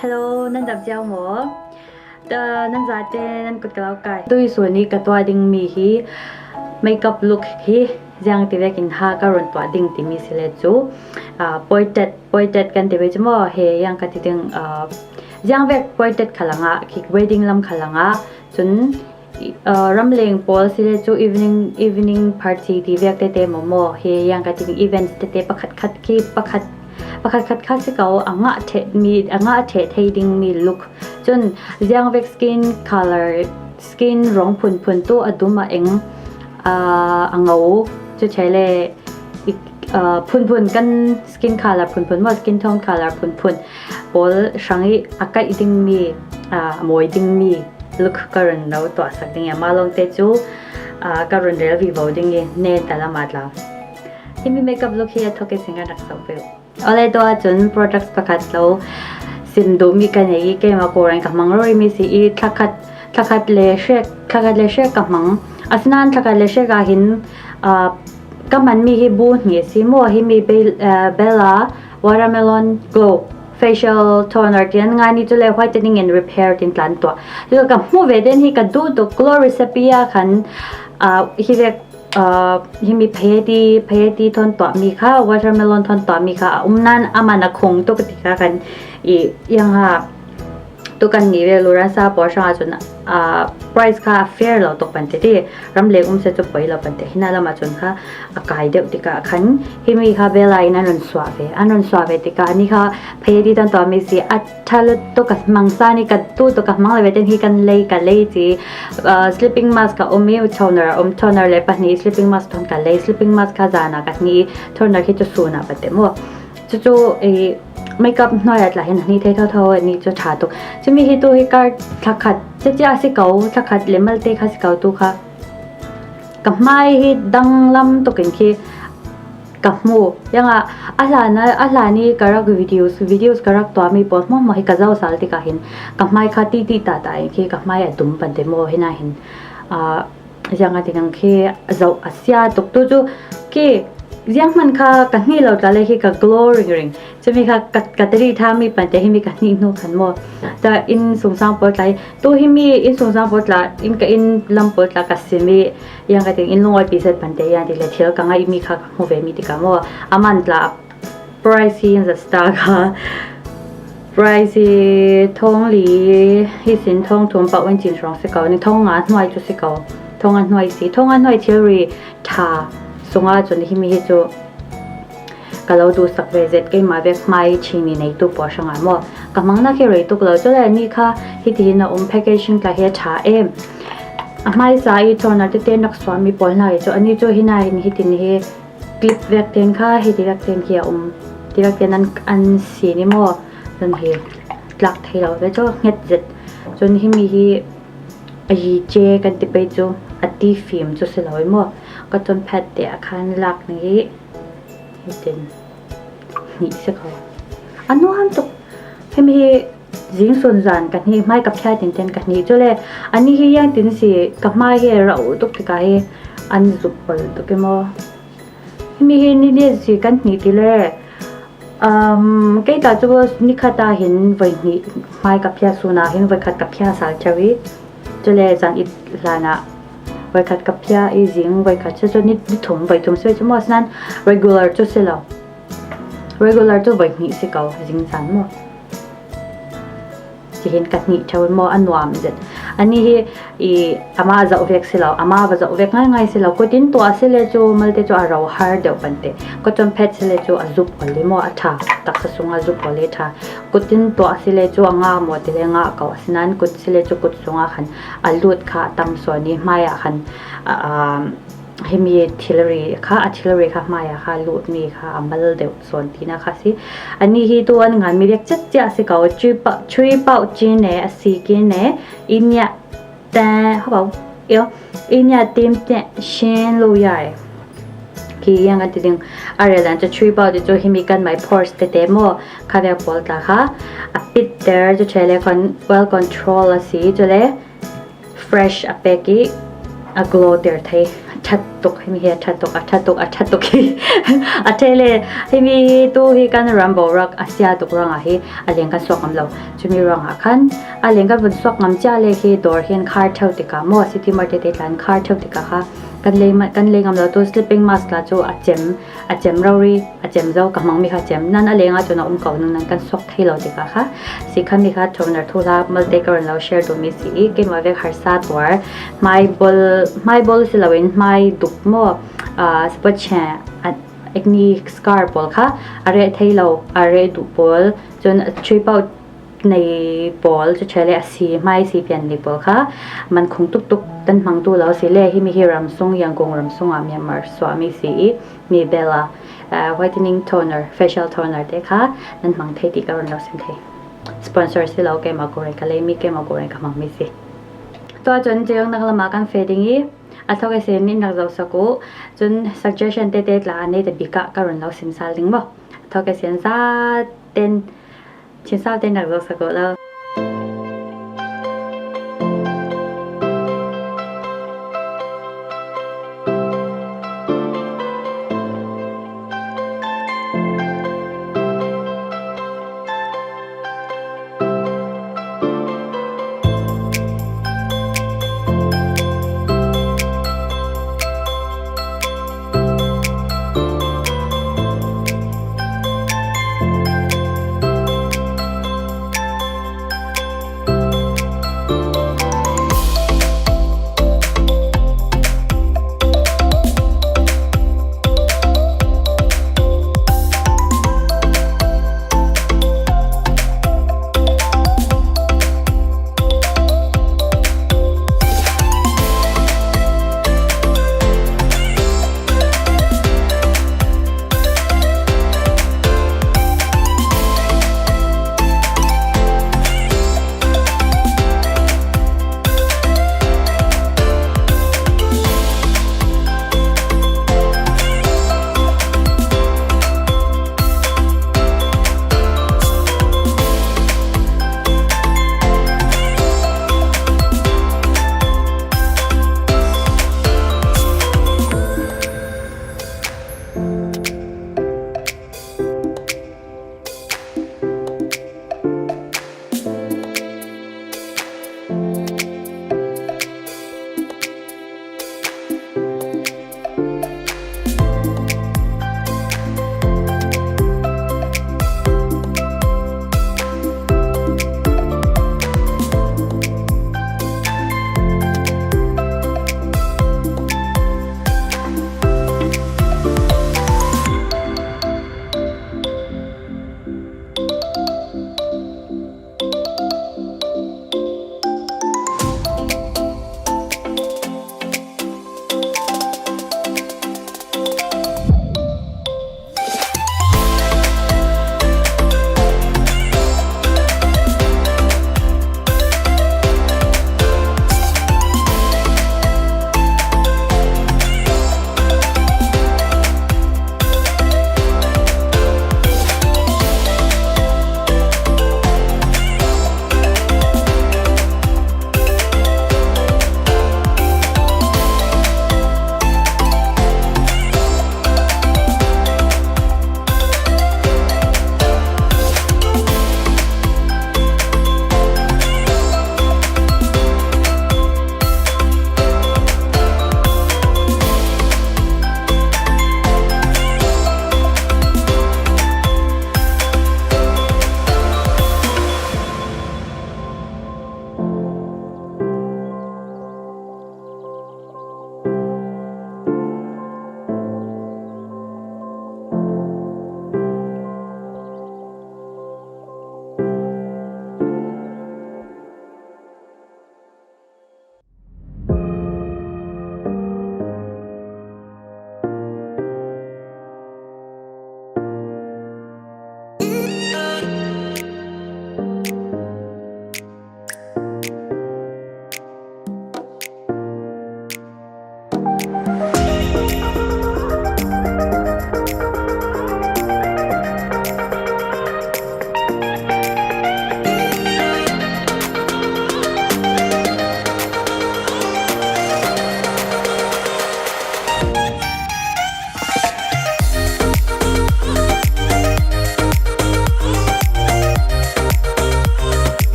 Hello, nan dam cio maw? Nan zate nan kut ka lo kai. Tuisun i ka tuah dingmi hi makeup look hi ziang ti vek in ha ka run tuah ding timi si le cu poitet poitet kan ti ve cu maw he yang ka ti ding ziang vek poitet khalanga khi wedding lam khalanga cun ramleng pawl si le cu evening evening party ti vek tete maw maw he yang ka ti ding events tete pakhat khat khi pakhat pakhat khat kha si ko a ngah the mi a ngah the thei ding mi look cun ziang vek skin color skin rong phunphun tu a dum a eng a ngo cu chei le phunphun kan skin color phunphun maw skin tone color phunphun pawl hrang i a kaih ding mi a mawi ding mi look ka run lo tuah sak ding ma long te chu ka run rel vi vo ding i ne talama tla Himi makeup look hi a thawk i singa rak zoh ve. Ole to ahcun products pakhat lo sim duhmi ka nei i keimah kawlrawn ka hmang rori mi si i thlakhat thlakhat le hrek thlakhat le hrek ka hmang. Asinain thlakhat le hrek ah hin ka hmanmi hi bu hnih a si maw himi Bella Watermelon Glow facial toner tian ngai ni chu le whitening and repair tin tlan tuah. Cu ka hmu ve den hi ka duh tuk glow recipe ah khan hi ve Himi phayati phayati thawn tuahmi kha watermelon thawn tuahmi kha a um nain aman a khong tuk ti kha kan i iang ha tukan ni ve lura sa pawl hrang ahcun price kha a fair lo tuk ban ti ti ramleng um se cu poi lo ban ti hina lam ahcun kha a kai deuh tikah khan himi kha bela in an run suah ve an run suah ve tikah ni kha phayati thawn tuahmi si a ṭha tuk ka hmang sa ni ka tu tuk ka hmang le ten hi kan lei ka lei chi sleeping mask ka um i toner a um toner le pahnih sleeping mask thon ka lei sleeping mask kha zana ka hni toner khi chu suna pate mu chu chu i makeup hnuai ah tla hin ni thei tho tho ni chu tha tuk chumi hi tu hi kar thlakhat che che a si ko thlakhat le mal te kha si ko tu kha ka hmai hi dang lam tukin khi Ka hmuh. Iangah a hlan a hlan i ka rak videos videos ka rak tuahmi pawl hmuahhmuah hi ka zoh sal tikah hin ka hmai kha ti ti ta ta in khi ka hmai a dum ban te maw hina hin ziang ti nang khi zoh a sia tuk tu cu khi ziang hman kha ka hni lo tla le khi ka glow ring ring cumi kha ka tari tha mi pan te hi mi ka hni hnu khan maw ta in sungsang pawl tlai tu hi mi in sungsang pawl tla in ka in lam pawl tla ka simi yang ka ting in lungawi pi set ban te yan ti le thil ka ngai mi kha ka hmu ve mi tikah maw aman tla price hi za star kha price hi thong li hi sin thong thum pa wen chin rong se ko ni thong nga hnuai chu se ko thong nga hnuai si thong nga hnuai thil ri tha sunga chun hi mi hi chu ka lo du sak ve zet keimah vek hmai chini nei tu pawh hrangah maw ka hmang na khi rei tuk lo chule ni kha hi ti hin a um packaging tla hi a tha em a hmai sa i toner te te nak suami pawl hna hi chu ani chu hina hin hi tin hi clip vek ten kha hi ti vek ten khi a um ti vek ten an an si ni maw cun hi tlak thei lo ve chu nget zet cun hi mi hi a yi che kan ti pei chu a ti fim chu si lo maw ka chon phat te a khan lak ni Hitin hnih si ko. A nuam tuk. Himi hi zing sun zan ka hnih hmai ka phiai tin ten ka hnih cule ani hi yang tin si ka hmai hi rau tuk tikah hi an zup pol tuk i maw. Himi hi ni le si kan hnih ti le kei ta cu nikhat ah hin voi hnih hmai ka phia sun ah hin voi khat ka phia sal theo i cule zan it hlan ah Voikhat ka phia i zing voikhat cu ni thum voithum si cu maw asinain regular cu si lo. Regular cu voihnih si ko zing caan maw. Tihin ka hnih ṭheo maw a nuam zet. Ani hi i amah zoh vek si lo, amah va zoh vek ngaingai si lo. Kutin tuah si le cu malte cu a ro har deuh bante. Kutcun phet si le cu a zup ol i maw a ṭha. Taksa sung a zup ol i ṭha. Kutin tuah si le cu a nga maw ti le nga ko. Asinain kut si le cu kut sungah khan a lut kha a tam suan i hmaiah khan himi thilri kha a thilri kha hmaiah kha lutmi kha a mal deuh sawn tinak kha si. Ani hi tu an ngan mi vek chet chia si ko chui pau chi ne a si ki ne inya te ho yo inya tim te shin lu yai ki yang an ti ding a relan chu chui pau ti chu himi kan mai pores te te mo kha vek pawl tla kha a pit ter chu chele con well control a si chule fresh a pek i a glow ter thei That tuk himi hi a tha tuk a tha tuk a tha tuk hi a the le himi tu hi kan ram boruak a sia tuk ruangah hi a leng kan suak ngam lo. Chumi ruangah khan a leng kan vun suak ngam cia le khi dawr hin khar theu tikah maw city mart te tlan khar theu tikah kha kan lei kan lei ngam lo tu sleeping mask la cu a chem a chem rori a chem zo ka hmang mi kha chem nan a leng ah cun a um ko nang nan kan suak thei lo tikah kha si khan mi kha toner thu la malte ka ron lo share du mi si i keimah vek harsa tuar hmai bol hmai bol si loin hmai duk mo spot che acne scar pawl kha a re thei lo a re du pawl cun chui pau nei pawl cu chele a si hmai si pian ni pawl kha man khung tuk tuk tan hmang tu lo si le hi mi hi ramsung Yangon ramsung ah Myanmar suah mi si i mi bela whitening toner facial toner te kha nan hmang thei ti ka ron lo sim thei sponsor si lo keimah ko ka lei mi keimah ko ka hmang mi si to cun cheung nak lama kan fe ding i a thok e sen in rak zo saku cun suggestion te te tla nei te bika ka ron lo sim sal ding mo thok e sen za ten Chin sau te nak zo sa ko lo.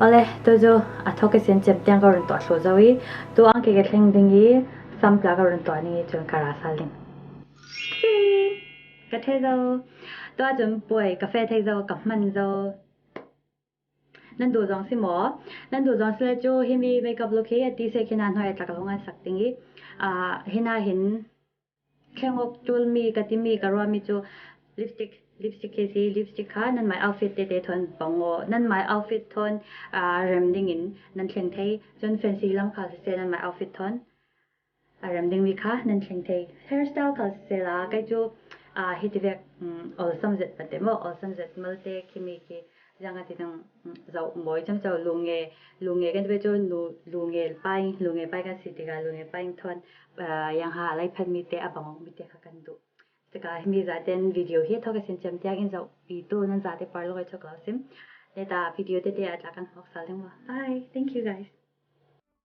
Awle, tu chu a thawk i sin chem tiang ka rawn tuah thlu zo i tu ang ke ka thleng ding i sam tla ka rawn tuah ning i cun ka ra sal ding. Si! Ka thei zo. Tu ahcun puai ka fe thei zo, ka hman zo. Nan duh zong si maw? Nan duh zong si le cu himi makeup look hi a ti se khi na hnuai a tlak lo ngan sak ding i hina hin Thlengawk ṭulmi ka timi ka ruahmi cu lipstick lipstick khi si. Lipstick kha nanmah outfit tete thawn pong aw nanmah outfit thawn rem dingin nan thleng thei. Cun fancy lam kha siseh nanmah outfit thawn a rem dingmi kha nan thleng thei. Hairstyle kha siseh la kei cu hi ti vek awlsam zet pate maw awlsam zet malte khimi khi Ziang ti dang zoh mawi camco lunge lunge kan ti cu nu lunge pai lunge pai kan si tikah lunge pai thon yang ha lai phan mi te a bang mi te kha kan duh sika mi za ten video hi thok sin chem tiang in zoh pi tu nan za te par loi chok lo sim le ta video te te atla kan hok sal ding wa. Bye, thank you guys.